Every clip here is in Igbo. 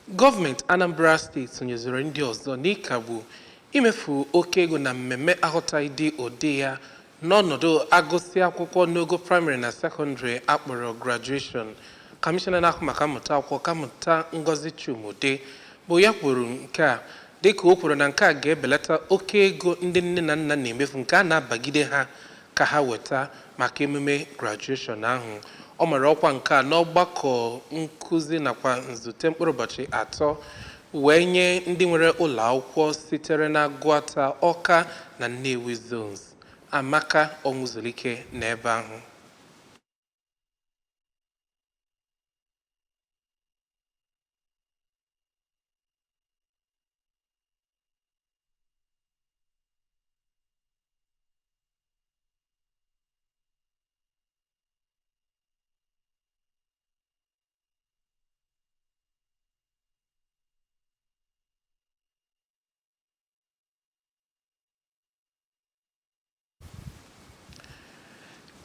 Gọọmenti Anambra Steeti sonyeziri ndị ọzọ n'ịkagbu imefu oke ego na mmemme aghọtaghịdị ụdị ya n'ọnọdụ agụsị akwụkwọ n'ogo praịmarị na sekọndịrị akpọrọ graduation. Kọmishọna na-ahụ maka mmụta akwụkwọ, Ọkammụta Ngozi Chuma-Udeh, bụ ya kwuru nke a dịka o kwuru na nke a ga-ebelata oke ego ndị nne na nna na-emefu nke a na-abagide ha ka ha weta maka emume grajueshọn ahụ. Ọ mara ọkwa nke a n'ọgbakọ nkụzi nakwa nzute mkpụrụ ụbọchị 3 wee nye ndị nwere ụlọ akwụkwọ sitere na Agụata, Ọka na Nnewi zones. Amaka Ọnwụzulike n'ebe ahụ.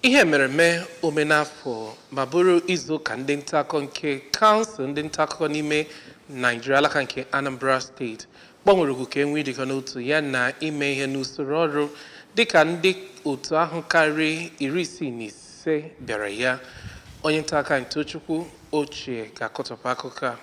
Ihe mmereme omenafọ ma bụrụ izu ụka ndị nta akụkọ nke kansụl ndị nta akụkọ n'ime Naijiria alaka nke Anambra Steeti gbanwere oku ka e nwee ịdịkọ n'otu ya na ime ihe n'usoro ọrụ dịka ndị otu ahụ karịrị 65 bịara ya. Onye nta akụkọ anyị Tochukwu Ochie ga-akọtọpụ akụkọ a.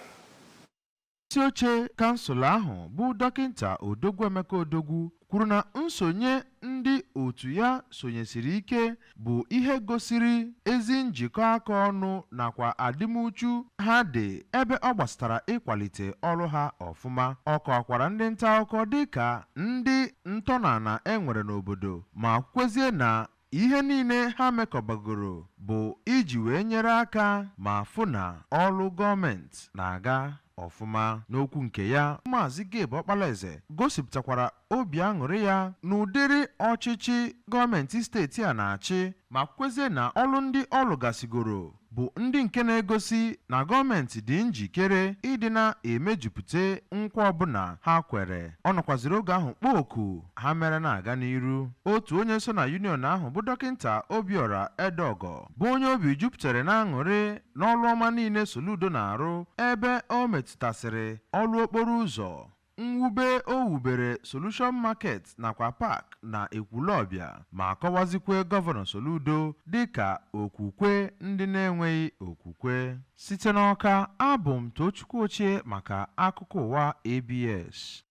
Isi oche kansụl ahụ bụ Dọkịnta Odogwu Emeka Odogwu kwuru na nsonye ndị otu ya sonyesiri ike bụ ihe gosiri ezi njikọ aka ọnụ nakwa adịmuchu ha dị ebe ọ gbasatara ịkwalite ọrụ ha ọfụma. Ọ kọwakwara ndị nta akụkọ dịka ndị ntọnala e nwere n'obodo ma kwukwezie na ihe niile ha mekọbagoro bụ iji wee nyere aka ma fụ na ọrụ gọọmenti na-aga ọfụma. N'okwu nke ya, Maazị Gabe Ọkpalaeze gosipụtakwara obi aṅụrị ya n'ụdịrị ọchịchị gọọmenti steeti a na-achị ma kwukwezie na ọrụ ndị ọ rụgasịgoro bụ ndị nke na-egosi na gọọmenti dị njikere ịdị na-emejupụta nkwa ọbụla ha kwere. Ọ nọkwaziri oge ahụ kpọọ oku ha mere na-aga n'iru. Otu onye so na union ahụ bụ Dọkịnta Obiora Edeogo bụ onye obi jupụtara n'aṅụrị n'ọrụ ọma niile Soludo na-arụ ebe o metụtasịrị ọrụ okporo ụzọ, mwube o wubere Solution Market nakwa Park na Ekwulọbịa ma kọwazikwe Gọvanọ Soludo dịka okwukwe ndị na-enweghị okwukwe. Site n'Awka, abụ m Tochukwu Ochie maka akụkọ ụwa ABS.